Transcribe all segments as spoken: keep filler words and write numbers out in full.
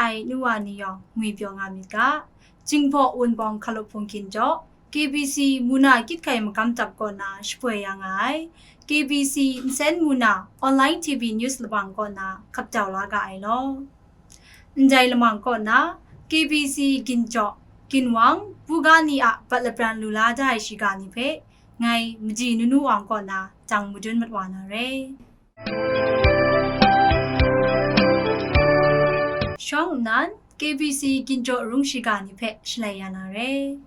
Ai nu wa ni yawng ngwi pyaw nga myit ga, Jinghpaw Wunpawng Hkalup Hpung Ginjaw, K B C Muna Kyit Hkai Magam Dap kaw na shapoi ya nga ai, K B C Nsen Muna Online T V News Lamang kaw na hkap jau la ga ai law. Ndai lamang kaw na, K B C Ginjaw, Ginwang, Buga ni a bat lapran lu la da ai shiga ni hpe, ngai Maji Nunu Wang kaw na jang madun mat wa na re. Shawng nnan, K B C Ginjaw Rung shiga ni hpe shalai ya na re.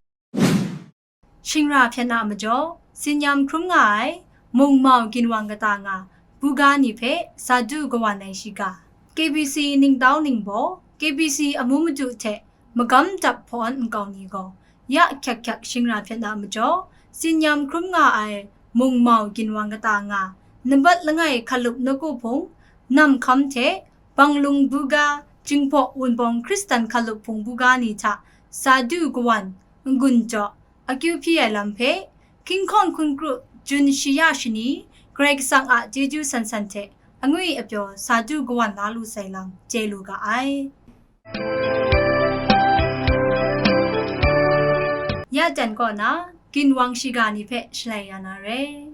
Shingra hpyen a majaw, tsin-yam hkrum nga ai, mungmau ginwang kata nga, buga ni hpe sa du kawan ai shiga, K B C ningtau ningbaw, K B C amu madu hte magam dap hpawn nkau ni gaw, ya hkyak hkyak shingra hpyen a majaw, tsin-yam hkrum nga ai, mungmau ginwang kata nga, nambat langai hkalup nawku hpung, nam hkam hte, Banglung buga, Jinghpaw Wunpawng Hkristan Hkalup Hpung buga ni hta sa du kawan, n-gun jaw, akyu hpyi ai lam hpe, hkinghkawng hkun kru, jun shi ya shani, Karai Kasang a chyeju san san hte angwi apyaw sa du kawan la lu sai lam chye lu ga ai. Ya jan kaw na, ginwang shiga ni hpe shalai ya na re.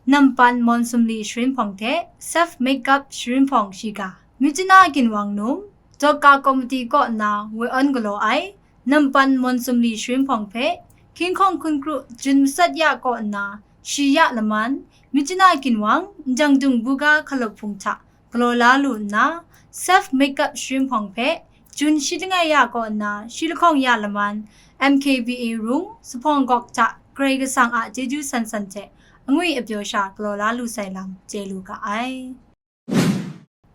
Nampan Mawnsumli Sharin Hpawng hte Self Makeup Sharin Hpawng shiga. Myitkyina ginwang num, Dawka Komiti kaw nna woi awn galaw ai, Nampan Mawnsumli Sharin Hpawng hpe, hkinghkawng hkun kru jun matsat ya kaw nna, shi ya laman, Myitkyina ginwang, Ndangdung buga hkalup hpung hta, galaw la lu nna, Self Makeup Sharin Hpawng hpe, jun shi langai ya kaw nna, shi lahkawng ya laman, M K B A rung, Zuphpawng Gawk hta, Karai Kasang a chyeju san san hte, angwi apyaw sha galaw la lu sai lam, chye lu ga ai.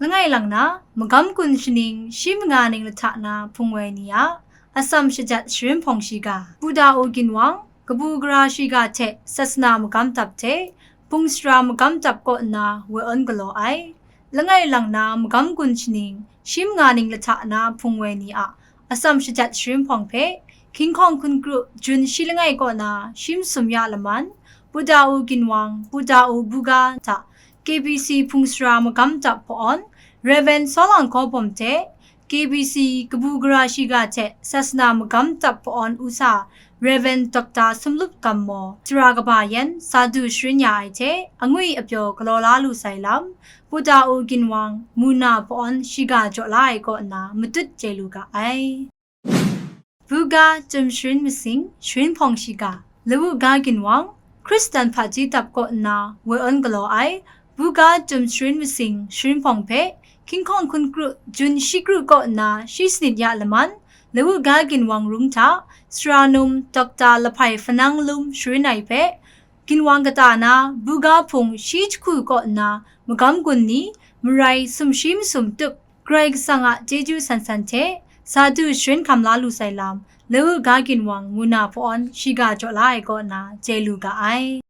Langai lang na, magam gun shaning, shi manga ning lahta na hpung woi ni a, atsam shajat Sharin Hpawng shiga, Buddha u ginwang, kabu gara shiga hte sasana magam dap hte, hpung sara magam dap kaw nna woi awn galaw ai. Langai lang na magam gun shaning, shi manga ning lahta na hpung woi ni a, atsam shajat Sharin Hpawng hpe, hkinghkawng hkun kru jun shi langai kaw na shi masum ya laman, Buddha u ginwang, Buddha u buga hta, K B C hpung sara magam dap hpawn, Rev. Sawlang Kawbawm hte, K B C kabu gara shiga hte sasana magam dap hpawn usa, Rev. Doctor Sumlup Gammaw, sara kaba yan sa du sharin ya ai hte, angwi apyaw galaw la lu sai lam, Buddha u ginwang, Muna hpawn shiga jaw la ai kaw nna matut chye lu ga ai. Buga Jum Sharin Masing Sharin Hpawng shiga, Lawu ga ginwang, Hkristan hpaji dap kaw nna woi awn galaw ai, Buga Jum Sharin Masing Sharin Hpawng hpe, hkinghkawng hkun kru jun shi kru kaw nna shi sanit ya laman, Lawu ga ginwang rung hta, sara num Doctor Lahpai Fanang Lum sharin ai hpe, ginwang kata na, buga hpung shi jahku kaw nna, magam gun ni, marai sumshi masum tup, Karai Kasang a chyeju san san hte, sa du sharin hkam la lu sai lam, Lawu ga ginwang Muna hpawn shiga jaw la ai kaw nna chye lu ga ai.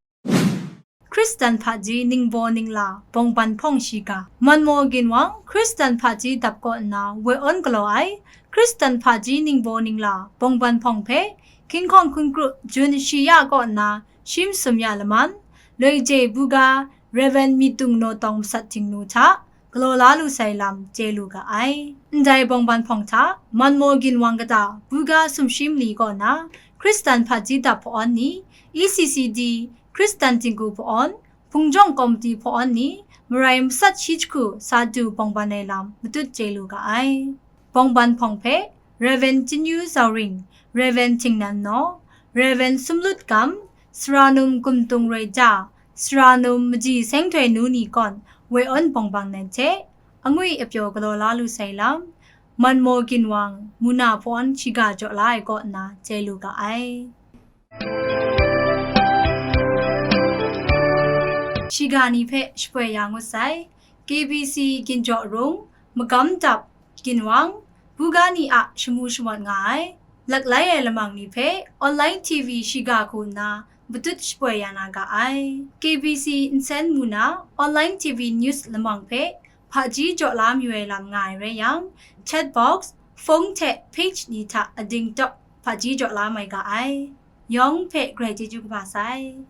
Hkristan hpaji ningbaw ningla bawngban hpawng shiga. Manmaw ginwang Hkristan hpaji dap kaw nna woi awn galaw ai, Hkristan hpaji ningbaw ningla bawngban hpawng hpe, hkinghkawng hkun kru jun shi ya kaw nna shi masum ya laman, Loi je buga Rev. Myitdung Naw Tawng masat htingnu hta, galaw la lu sai lam chye lu ga ai. Ndai bawngban hpawng hta, Manmaw ginwang kata buga sumshi mali kaw na, Hkristan hpaji dap hpawn ni, E C C D, Hkristan Tingku hpawn, Hpung Jawng Komiti hpawn ni, marai masat shi jahku sa du bawngban ai lam matut chye lu ga ai. Bawngban hpawng hpe, Rev. Chingyu Zau Ring, Rev. Tingnan Naw, Rev. Sumlut Gam, Sara num Gumtung Roi Ja, Sara num Maji Seng Htoi Nu ni kawn woi awn bawngban nan hte, angwi apyaw galaw la lu sai lam, Manmaw ginwang, Muna hpawn shiga jaw la ai kaw nna chye lu ga ai. Shiga ni hpe shapoi ya ngut sai, K B C Ginjaw Rung, Magam Dap, Ginwang, buga ni a shamu shamawt nga ai, laklai ai lamang ni hpe online T V shiga hku nna matut shapoi ya na ga ai. K B C Nsen Muna online T V news lamang hpe hpaji jaw la mayu ai lam nga ai rai yang, chat box, phone hte page ni hta ading tawk hpaji jaw la mai ga ai. Yawng hpe grai chyeju kaba sai.